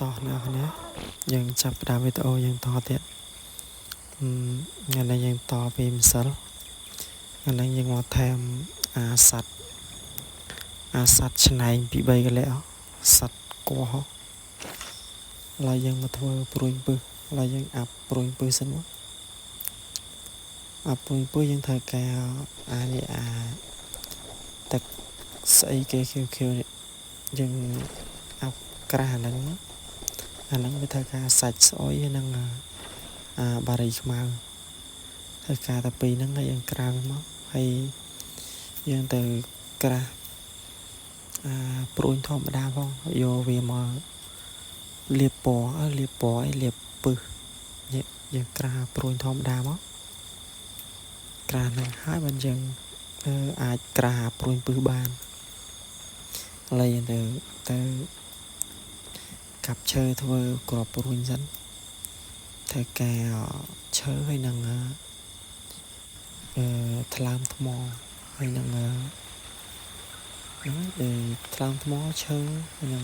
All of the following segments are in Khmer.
តោះអ្នកនរយើងចាប់ផ្ដើមវីដេអូយើងតទៀតថ្ងៃនេះយើងតពីម្សិលថ្ងៃនេះយើងមកថែមអាសត្វអាសត្វឆ្នែងពី3កលៈសត្វកោះឥឡូវយើងមកធ្វើព្រួញពឹសឥឡូវយើងអាប់ព្រួញពឹសសិនមកអាប់ព្រួញពឹសយើងត្រូវការអានេះអាទឹកស្អីគេខៀវខៀវនេះយើងអាប់ក្រាស់អាហ្នឹងមកអាហ្នឹងវាត្រូវការសាច់ស្អុយនិងអាបារីខ្មៅត្រូវការតែពីរហ្នឹងហើយយើងក្រាស់វាមកហើយយើងទៅក្រាស់អាព្រួញធម្មតាផងយកវាមកលាបពណ៌លាបពណ៌ឲ្យលាបពឹសយើងក្រាស់ព្រួញធម្មតាមកក្រាស់ហ្នឹងហើយបានយើងអាចក្រាស់ព្រួញពឹសបានឥឡូវយើងទៅកាប់ឈើធ្វើក្របព្រួញសិនត្រូវការឈើហើយនឹងថ្លើមថ្មហើយនឹងហ្នឹងថ្លើមថ្មឈើហើយនឹង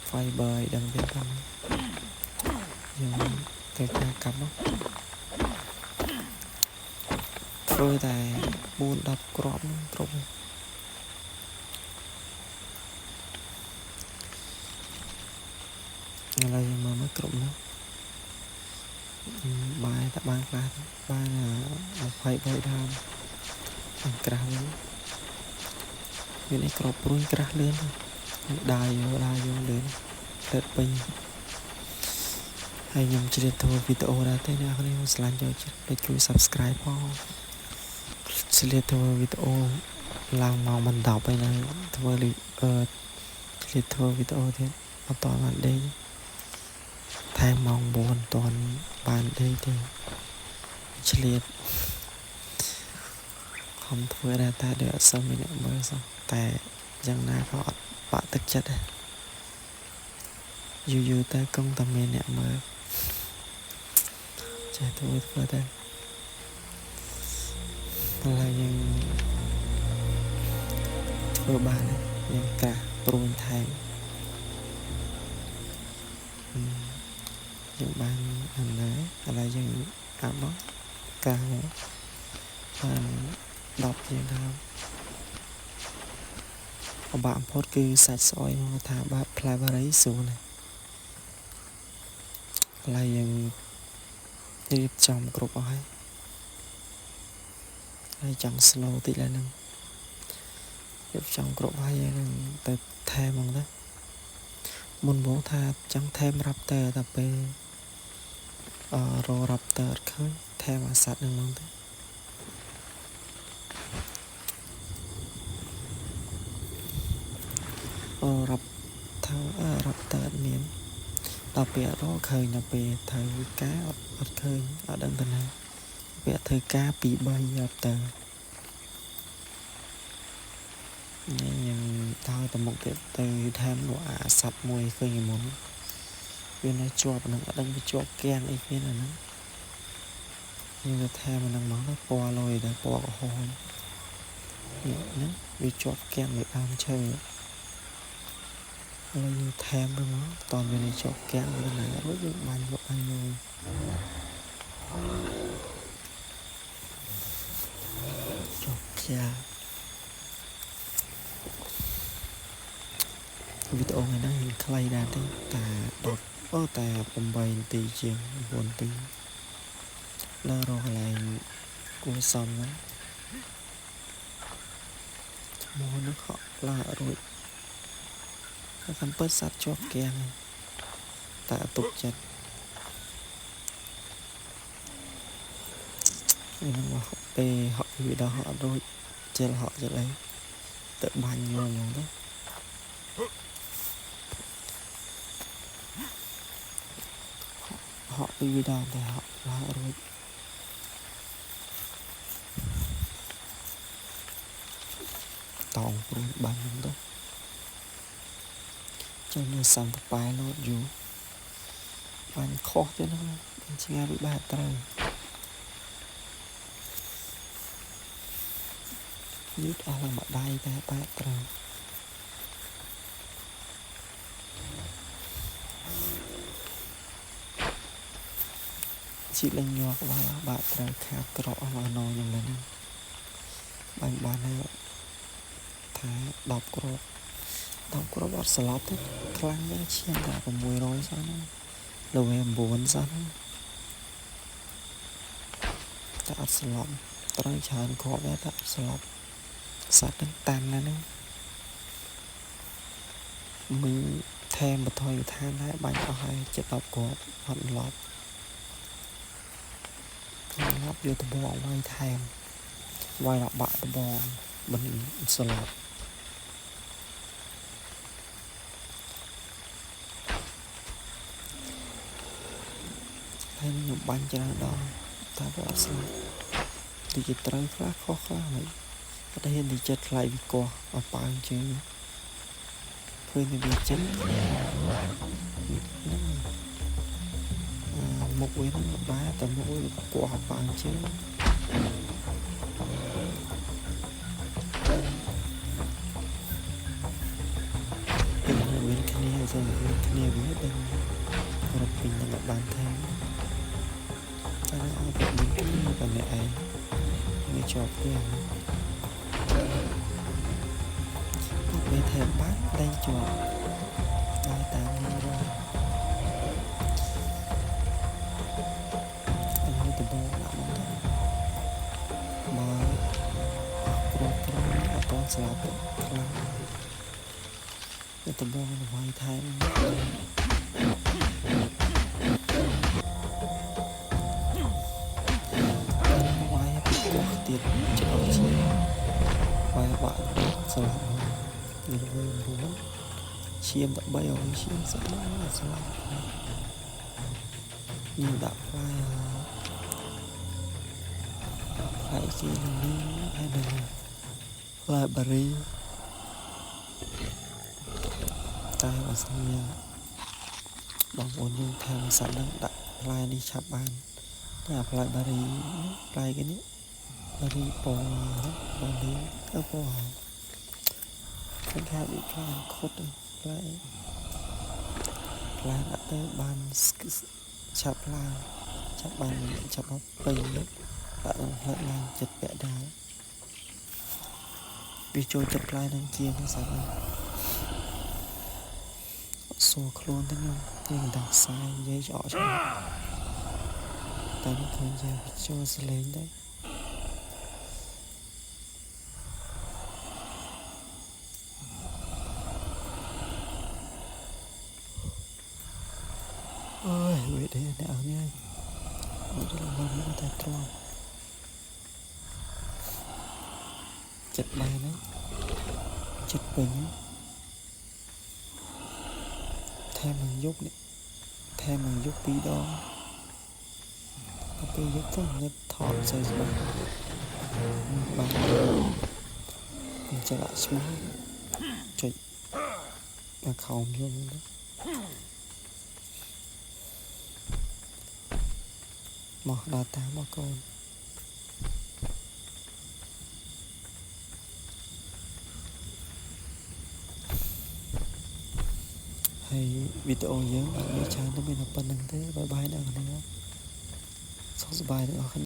fiber ឲ្យដឹងទៀតផងយើងត្រូវការកាប់មកធ្វើតែ4 10គ្រាប់ហ្នឹងគ្រប់ហើយឥឡូវយើងមើលមកគ្រប់ណាបាយតែបានខ្លះបាន23ដើមអង្ក្រាស់វិញមានអីក្របព្រួញក្រាស់លឿនដើរយកដើរយកលឿនលើតពេញហើយខ្ញុំជ្រាបធ្វើវីដេអូដែរទេអ្នកនរខ្ញុំឆ្លាញ់ចូលចិត្តភ្លេចជួយ Subscribe ផងជ្រាបធ្វើវីដេអូឡើងម៉ោងមិន10ហើយនៅធ្វើជ្រាបធ្វើវីដេអូទៀតអត់តបានដេកថែមម៉ោង9តាន់បានដេកទេឆ្លៀតខំធ្វើដែរតែដូចអត់សូវមានអ្នកមើលសោះតែយ៉ាងណាក៏អត់បាក់ទឹកចិត្តដែរយូរយូរទៅគង់តែមានអ្នកមើលចេះធ្វើធ្វើទៅឥឡូវយើងធ្វើបានយើងក្រាស់ព្រួញថែមយើងបានអានេះឥឡូវយើងអាប់មកក្រាស់បាន10ជាងដើមពិបាកបំផុតគឺសាច់ស្អុយមកថាបាក់ផ្លែបារីស្រួលណាស់ឥឡូវយើងរៀបចំគ្រប់អស់ហើយហើយចង់ slow តិចឡើយហ្នឹងរៀបចំគ្រប់ហើយយើងនឹងទៅថែមហ្មងទៅមុនមកថាចង់ថែម Raptor តែពេលរក Raptor អត់ឃើញថែមអាសត្វហ្នឹងហ្មងទៅអូ Raptor Raptor អត់មានដល់ពេលអត់រកឃើញដល់ពេលត្រូវការអត់ឃើញអត់ដឹងទៅណាពេលធ្វើការ2 3 Raptor នេះយើងដើរទៅមុខទៀតទៅថែមនោះអាសត្វមួយឃើញមុនវានៅជាប់ហ្នឹងអត់ដឹងវាជាប់គាំងអីគេណាហ្នឹងយើងទៅថែមហ្នឹងមកទៅពណ៌លុយទៅពណ៌ក្រហមនេះហ្នឹងវាជាប់គាំងលើដើមឈើឥឡូវយើងថែមទៅមកតើវានៅជាប់គាំងវាណារួចយើងបាញ់វាបាញ់យជាប់គាំងវីដេអូថ្ងៃហ្នឹងយើងខ្លីដែរទេតែ10អូតែ8នាទីជាង9នាទីដល់រកកន្លែងគួរសមហ្នឹងឈ្មោះហ្នឹងហក់ឡើងរួចតែតាមពិតសត្វជាប់គាំងតែអត់ទុកចិត្តហ្នឹងមកពេលហក់ពីដល់ហក់អត់រួចជិលហក់ជិលអីទៅបាញ់យកហ្មងទៅហក់ពីដល់តែហក់ឡើងរួចតោងព្រួយបាញ់ហ្នឹងទៅចេះនៅសំតប៉ែលោតយូរបាញ់ខុសទៀតហ្នឹងបាញ់ឆ្ងាយពីបែបត្រូវយឺតអស់ឡើងមួយដៃតែបែបត្រូវ ជីលេងញ័រក្បាលបាក់ត្រូវខាតក្រក់មកណខ្ញុំលើហ្នឹងបាញ់បានហើយថា10គ្រាប់10គ្រាប់អត់ស្លាប់ទេខ្លាំងណាស់ឈាមតែ600សោះហ្នឹងលវ9សោះហ្នឹងតែអត់ស្លាប់ត្រូវច្រើនគ្រាប់ដែរតែអត់ស្លាប់សត្វហ្នឹងតាន់ណាស់ហ្នឹងមិញថែមបថយឋានដែរបាញ់អស់ហើយចិត្ត10គ្រាប់អត់ឡប់ឡប់យកដបងវាយថែមវាយដល់បាក់ដបងមិនស្លាប់ហើយខ្ញុំបាញ់ច្រើនដងតែវាអត់ស្លាប់ដូចជាត្រូវខ្លះខុសខ្លះហើយអត់ហ៊ានទីចិត្តថ្លៃវាកោះអត់ប៉ើងជើងឃើញតែវាចិត្តហ្នឹងមុខវាហ្នឹងបែរតែមុខវាកោះអត់ប៉ើងជើងមានគ្នាទៅមានគ្នាវាដឹងរត់ពេញនឹងបានថែមតែអត់មានគ្នាតែអ្នកឯងមានជាប់គ្នាទៅពេលថែមបានលែងជាប់ដល់តាមនេះរត់អត់ទៅបងដាក់មកទៅមកគ្រាប់គ្រាប់អត់តស្លាប់ទេខ្លាំងទៅបងវាយថែមវាយពីកោះទៀតចិត្តអត់ជាវាយបាក់ស្លាប់នេះវិញ9ឈាមតែ300ឈាមស្លាប់ស្លាប់ខ្ញុំដាក់ផ្លែផ្លែគេនឹងនេះហើយនឹងផ្លែបារីតែបើសិនជាបងប្អូនយើងថែមសត្វនឹងដាក់ផ្លែនេះឆាប់បានតែផ្លែបារីផ្លែគេនេះបារីពណ៌ពណ៌លឿងអឺពណ៌គេហៅវាផ្លែខុតផ្លែផ្លែដាក់ទៅបានឆាប់ឡើងឆាប់បានឆាប់មកពេញដាក់នឹងផ្លែឡើងចិត្តពាក់ដែរវាចូលចិត្តផ្លែនឹងជាងសត្វហ្នឹងសួរខ្លួនទៅខ្ញុំយើងដោះខ្សែនិយាយច្អកច្អកតែនេះឃើញជាចូលសលេងដែរអើយវាទេអ្នកនេះមកដល់មកតែទ្រាំចិត្តបានហើយចិត្តពេញថែមនឹងយប់នេះថែមនឹងយប់ពីរដងដល់ពេលយប់ទៅងឹតថតស្អីស្បាបានខ្ញុំចេះដាក់ឈ្មោះចុចដល់ខោមខ្ញុំទៅមកដល់តាមមកកូនហើយវីដេអូយើងអត់មានច្រើនទេមានតែប៉ុណ្្នឹងទេបាយបាយអ្នកគ្នាសុខសប្បាយទាំងអស់គ្នា។